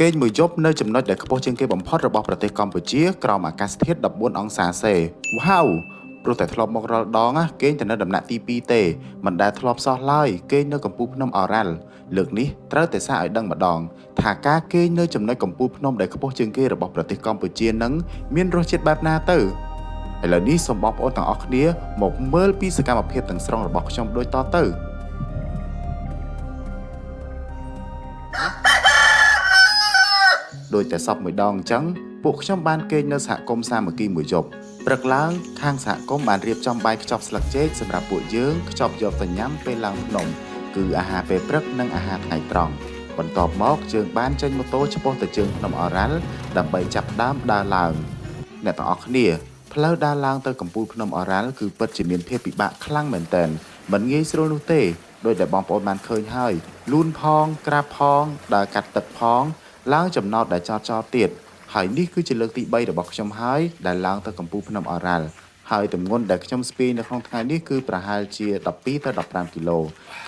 គេងមួយយប់នៅចំណុចដែលខ្ពស់ជាងគេបំផុតរបស់ប្រទេសកម្ពុជាក្រោមអាកាសធាតុ14អង្សាសេវ៉ាវព្រោះតែធ្លាប់មករាល់ដងណាគេងតែនៅដំណាក់ទី2ទេមិនដែលធ្លាប់សោះឡើយគេងនៅកំពូលភ្នំឱរ៉ាល់លើកនេះត្រូវតែសាកឲ្យដឹងម្ដងថាការគេងនៅចំណុចកំពូលភ្នំដែលខ្ពស់ជាងគេរបស់ប្រទេសកម្ពុជានឹងមានរសជាតិបែបណាទៅឥឡូវនេះសូមបងប្អូនទាំងអស់គ្នាមកមើលពីសកម្មភាពទាំងស្រុងរបស់ខ្ញុំដូចតទៅ ដោយតែសពមួយដងអញ្ចឹងពួកខ្ញុំបានគេងនៅសហគមន៍សាមគ្គីមួយយប់ព្រឹកឡើងខាងសហគមន៍បានរៀបចំបាយខ្ចប់ស្លឹកចេកសម្រាប់ពួកយើងខ្ចប់យកទៅញ៉ាំពេលឡើងភ្នំគឺអាហារពេលព្រឹកនិងអាហារថ្ងៃត្រង់បន្ទាប់មកយើងបានចេញម៉ូតូឆ្ពោះទៅជើងភ្នំឱរ៉ាល់ដើម្បីចាប់ផ្ដើមដើរឡើងអ្នកទាំងអស់គ្នាផ្លូវដើរឡើងទៅកំពូលភ្នំឱរ៉ាល់គឺពិតជាមានភាពពិបាកខ្លាំងមែនទែនមិនងាយស្រួលនោះទេដោយដែលបងប្អូនបានឃើញហើយលូនផងក្រាបផងដើរកាត់ទឹកផង ឡើងចំណោតដែលចោតចោលទៀតហើយនេះគឺជាលើកទី3របស់ខ្ញុំហើយដែលឡើងទៅកំពូលភ្នំឱរ៉ាល់ហើយទម្ងន់ដែលខ្ញុំស្ពាយនៅក្នុងថ្ងៃនេះគឺប្រហែលជា12ទៅ15គីឡូ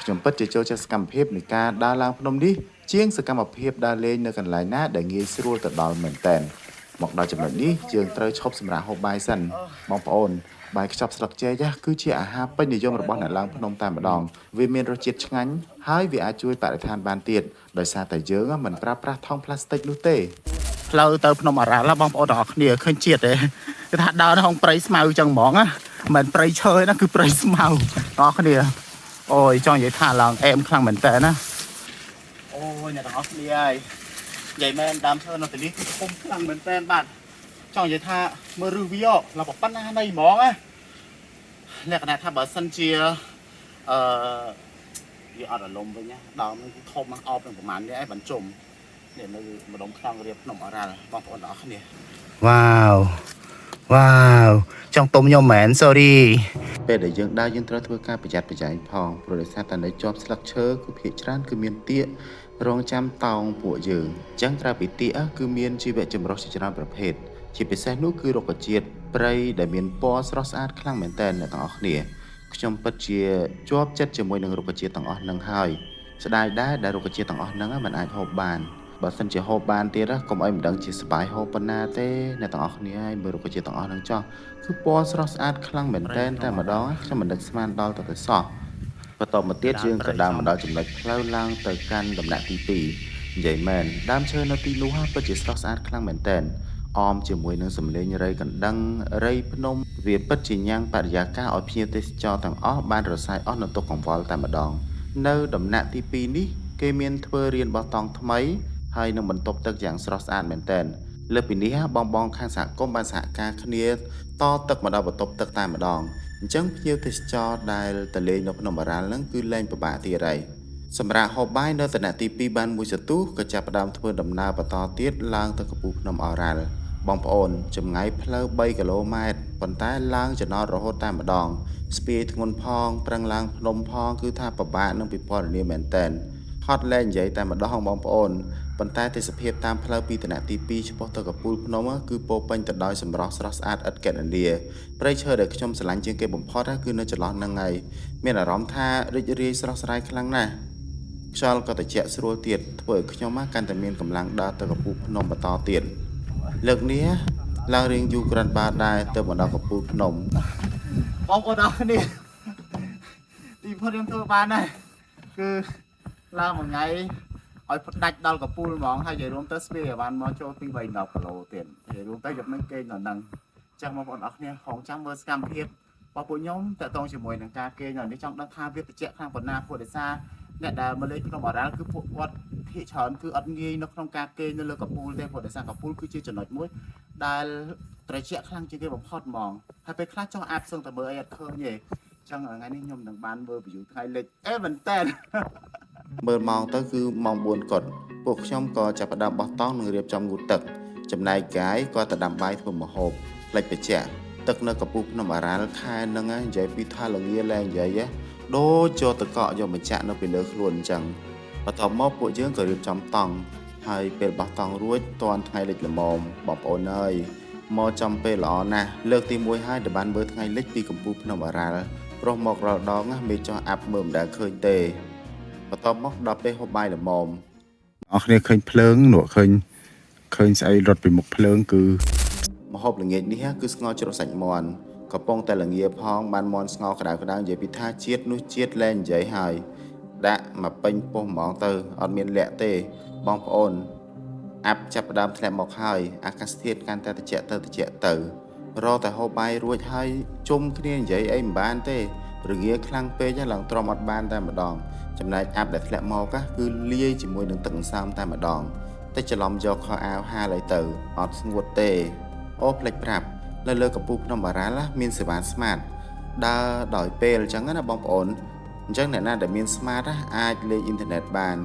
ខ្ញុំពិតជាចូលចិត្តសកម្មភាពនៃការដើរឡើងភ្នំនេះជាងសកម្មភាពដើរលេងនៅកន្លែងណាដែលងាយស្រួលទៅដល់មែនទែនមកដល់ចំណុចនេះយើងត្រូវឈប់សម្រាកហូបបាយសិនបងប្អូនបាយខ្ចប់ស្លឹកចេកណាគឺជាអាហារពេញនិយមរបស់អ្នកឡើងភ្នំតែម្ដងវាមានរសជាតិឆ្ងាញ់ហើយវាអាចជួយបរិស្ថានបានទៀតដោយសារតែយើងមិនប្រើប្រាស់ថង់ប្លាស្ទិកនោះទេ ផ្លូវទៅភ្នំអារ៉ាល់បងប្អូនទាំងអស់គ្នាឃើញជាតិទេគឺថាដើរនៅក្នុងព្រៃស្មៅចឹងហ្មងណាមិនមែនព្រៃឈើទេណាគឺព្រៃស្មៅទាំងអស់គ្នាអូយចង់និយាយថាឡើងអែមខ្លាំងមែនតើណាអូយអ្នកទាំងអស់គ្នាហើយនិយាយមែនដើមឈើនៅទីនេះគឺធំខ្លាំងមែនតើបាទចង់និយាយថាមើលរឹសវាឡើងប៉ុណ្ណានៃហ្មងណាលក្ខណៈថាបើសិនជាអឺវាអត់អារម្មណ៍វិញណាដើមនេះគឺធំណាស់អបនឹងប្រហែលនេះឯងបានជុំ នេះនៅម្ដុំខ្នងរៀបភ្នំអរ៉ាល់បងប្អូនទាំងអស់គ្នាវ៉ាវវ៉ាវចង់ទុំខ្ញុំមែន sorry ពេលដែលយើងដើរយើងត្រូវធ្វើការប្រយ័ត្នប្រយែងផងព្រោះដោយសារតែនៅជាប់ស្លឹកឈើគឺភាគច្រើនគឺមានទៀករងចាំតោងពួកយើងអញ្ចឹងក្រៅពីទៀកគឺមានជីវៈចម្រុះជាច្រើនប្រភេទជាពិសេសនោះគឺរុក្ខជាតិព្រៃដែលមានពណ៌ស្រស់ស្អាតខ្លាំងមែនទែនអ្នកទាំងអស់គ្នាខ្ញុំពិតជាជាប់ចិត្តជាមួយនឹងរុក្ខជាតិទាំងអស់នឹងហើយស្ដាយដែរដែលរុក្ខជាតិទាំងអស់ហ្នឹងមិនអាចហូបបានបើសិនជាហូបបានទៀតណាកុំឲ្យមិនដឹងជាសប្បាយហូបប៉ុណ្ណាទេអ្នកទាំងអស់គ្នាហើយមើលរុក្ខជាតិទាំងអស់ហ្នឹងចោះ គឺពណ៌ស្រស់ស្អាតខ្លាំងមែនទែនតែម្ដងខ្ញុំមិននឹកស្មានដល់ទៅទៅសោះបន្តមកទៀតយើងក៏ដើរមកដល់ចំណុចផ្លូវឡើងទៅកាន់ដំណាក់ទី2និយាយមែនដើមឈើនៅទីនោះហាពិតជាស្រស់ស្អាតខ្លាំងមែនទែនអមជាមួយនឹងសំឡេងរៃកណ្ដឹងរៃភ្នំវាពិតជាញ៉ាំងបរិយាកាសឲ្យភ្ញៀវទេសចរទាំងអស់បានរសាយអស់នៅទុកកង្វល់តែម្ដងនៅដំណាក់ទី2នេះគេមានធ្វើរៀនបោះតង់ថ្មីហើយនឹងបន្ទប់ទឹកយ៉ាងស្រស់ស្អាតមែនទែនលើសពីនេះបងបងខាងសហគមន៍បានសហការគ្នា តទឹកមកដល់បន្ទប់ទឹកតែម្ដងអញ្ចឹងភ្ញៀវទេសចរដែលទៅលេងនៅភ្នំបារ៉ាល់ហ្នឹងគឺលែងពិបាកទៀតហើយសម្រាប់ហូបបាយនៅតំណាក់ទី2បានមួយសន្ទុះក៏ចាប់ផ្ដើមធ្វើដំណើរបន្តទៀតឡើងទៅកំពូលភ្នំឱរ៉ាល់បងប្អូនចម្ងាយផ្លូវ3គីឡូម៉ែត្រប៉ុន្តែឡើងចំណតរហូតតែម្ដងស្ពាយធ្ងន់ផងប្រឹងឡើងភ្នំផងគឺថាពិបាកនឹងពិពណ៌នាមែនតែនហត់លែងនិយាយតែម្ដងបងប្អូនប៉ុន្តែទេសភាពតាមផ្លូវពីតំណាក់ទី2ឆ្ពោះទៅកំពូលភ្នំគឺពោរពេញទៅដោយសម្រស់ស្រស់ស្អាតឥតគណនាព្រៃឈើដែលខ្ញុំស្រឡាញ់ជាងគេបំផុតគឺនៅចន្លោះហ្នឹងហើយមានអារម្មណ៍ថារីករាយស្រស់ស្រាយខ្លាំងណាស់ខ្យល់ក៏ត្រជាក់ស្រួលទៀតធ្វើឲ្យខ្ញុំកាន់តែមានកម្លាំងដើរទៅកំពូលភ្នំបន្តទៀតលើកនេះឡើងរៀងយូរគ្រាន់បើដែរទៅមកដល់កំពូលភ្នំ បងប្អូនទាំងអស់គ្នាទីផុតខ្ញុំធ្វើបានដែរគឺឡើងមួយថ្ងៃឲ្យផ្ដាច់ដល់កពូលហ្មងហើយនិយាយរួមទៅស្ពាយឲ្យបានមកចូល2 3 10គីឡូទៀតនិយាយរួមទៅយកនឹងគេងដល់ហ្នឹងអញ្ចឹងបងប្អូនអរគ្នាហងចាំមើលសកម្មភាពរបស់ពួកខ្ញុំតកតងជាមួយនឹងការគេងដល់នេះចង់ដឹងថាវាត្រជាក់ខ្លាំងប៉ុណ្ណាព្រោះដោយសារអ្នកដែលមកលេងភ្នំអរ៉ាល់គឺពួកគាត់ភាគច្រើនគឺអត់ងាយនៅក្នុងការគេងនៅលើកពូលទេព្រោះដោយសារកពូលគឺជាចំណុចមួយដែលត្រជាក់ខ្លាំងជាងគេបំផុតហ្មងហើយពេលខ្លះចង់អាបសឹងតែមើលអីអត់ឃើញទេអញ្ចឹងថ្ងៃនេះខ្ញុំនឹងបានមើល view ថ្ងៃលិចអេមែនតើ មើលម៉ោងទៅគឺម៉ោង4កុដពួកខ្ញុំក៏ចាប់ផ្ដើមបោះតង់និងរៀបចំងូតទឹកចំណែកកាយក៏ទៅដាំបាយធ្វើម្ហូបផ្លេចបច្ចៈទឹកនៅកំពូលភ្នំអារ៉ាល់ខែហ្នឹងនិយាយពីថាលងាលែងនិយាយដូចចូលតកកយកមកចាក់នៅពីលើខ្លួនអញ្ចឹងបន្ទាប់មកពួកយើងក៏រៀបចំតង់ហើយពេលបោះតង់រួចតាន់ថ្ងៃលិចល្មមបងប្អូនអើយមកចំពេលល្អណាស់លើកទី1ហើយដែលបានមើលថ្ងៃលិចពីកំពូលភ្នំអារ៉ាល់ព្រោះមករាល់ដងណាមេចោះអាប់មើលមិនដែលឃើញទេ បន្ទាប់មកដល់ពេលហូបបាយល្មម អរគ្នាឃើញភ្លើងនោះឃើញឃើញស្អីរត់ពីមុខភ្លើងគឺ ម្ហូបល្ងាចនេះគឺស្ងោរជ្រក់សាច់មាន់កំពុងតែល្ងាផងបានមាន់ស្ងោរក្តៅក្តៅនិយាយពីថាជាតិនោះជាតិលែងនិយាយហើយដាក់មកពេញពោះហ្មងទៅអត់មានលាក់ទេបងប្អូនអាប់ចាប់ផ្ដើមធ្លាក់មកហើយអាកាសធាតុកាន់តែត្រជាក់ទៅត្រជាក់ទៅរកតែហូបបាយរួចហើយជុំគ្នានិយាយអីមិនបានទេរងាខ្លាំងពេកឡើងទ្រាំអត់បានតែម្ដងចំណែកអាប់ដែលធ្លាក់មកគឺលាយជាមួយនឹងទឹកអន្សើមតែម្ដងតែច្រឡំយកខោអាវហាលអីទៅអត់ស្ងួតទេ អូផ្លេចប្រាប់នៅលើកំពូលភ្នំបារ៉ាល់មានសេវា smart ដើរដោយពេលអញ្ចឹងណាបងប្អូនអញ្ចឹងអ្នកណាដែលមាន smart ណាអាចលេងអ៊ីនធឺណិតបាន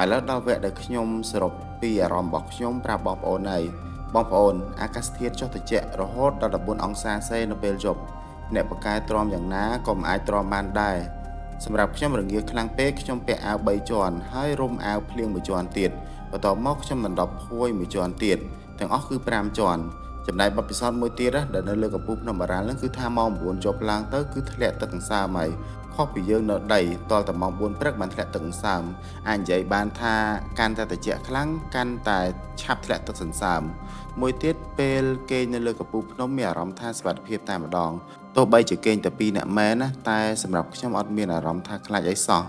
ឥឡូវដល់វគ្គដែលខ្ញុំសរុបពីអារម្មណ៍របស់ខ្ញុំប្រាប់បងប្អូនហើយបងប្អូនអាកាសធាតុចុះត្រជាក់រហូតដល់14អង្សាសេនៅពេលយប់អ្នកបកកែទ្រាំយ៉ាងណាក៏មិនអាចទ្រាំបានដែរសម្រាប់ខ្ញុំរងាខ្លាំងពេកខ្ញុំពាក់អាវ3ជាន់ហើយរុំអាវភ្លៀងមួយជាន់ទៀតបន្ទាប់មកខ្ញុំដណ្ដប់ភួយមួយជាន់ទៀតទាំងអស់គឺ5ជាន់ចំណែកបទពិសោធន៍មួយទៀតណាដែលនៅលើកំពូលភ្នំបារ៉ាល់ហ្នឹងគឺថាម៉ោង9យប់ឡើងទៅគឺធ្លាក់ទឹកអន្សើមហើយខុសពីយើងនៅដីតលតែម៉ោង4ព្រឹកបានធ្លាក់ទឹកអន្សើមអាចនិយាយបានថាកាន់តែត្រជាក់ខ្លាំងកាន់តែឆាប់ធ្លាក់ទឹកសន្សើមមួយទៀតពេលគេងនៅលើកំពូលភ្នំមានអារម្មណ៍ថាសុវត្ថិភាពតែម្ដងទោះបីជាគេងតែ2នាក់មែនណាតែសម្រាប់ខ្ញុំអត់មានអារម្មណ៍ថាខ្លាចអីសោះ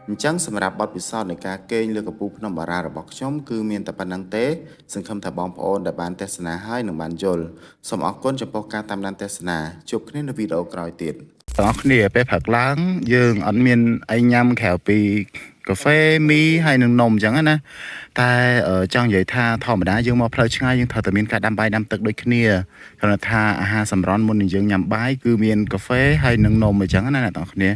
អញ្ចឹងសម្រាប់បទពិសោធន៍នៃការគេងលើកំពូលភ្នំបារ៉ារបស់ខ្ញុំគឺមានតែប៉ុណ្្នឹងទេសង្ឃឹមថាបងប្អូនដែលបានទស្សនាហើយនឹងបានយល់សូមអរគុណចំពោះការតាមដានទស្សនាជួបគ្នានៅវីដេអូក្រោយទៀត ទាំងអស់គ្នាពេលព្រឹកឡើងយើងអត់មានអីញ៉ាំក្រៅពីកាហ្វេមីហើយនឹងនំអញ្ចឹងណាតែចង់និយាយថាធម្មតាយើងមកផ្លូវឆ្ងាយយើងត្រូវតែមានការដាំបាយដាំទឹកដូចគ្នាគ្រាន់តែថាអាហារសម្រន់មុននឹងយើងញ៉ាំបាយគឺមានកាហ្វេហើយនឹងនំអញ្ចឹងណាអ្នកទាំងអស់គ្នា។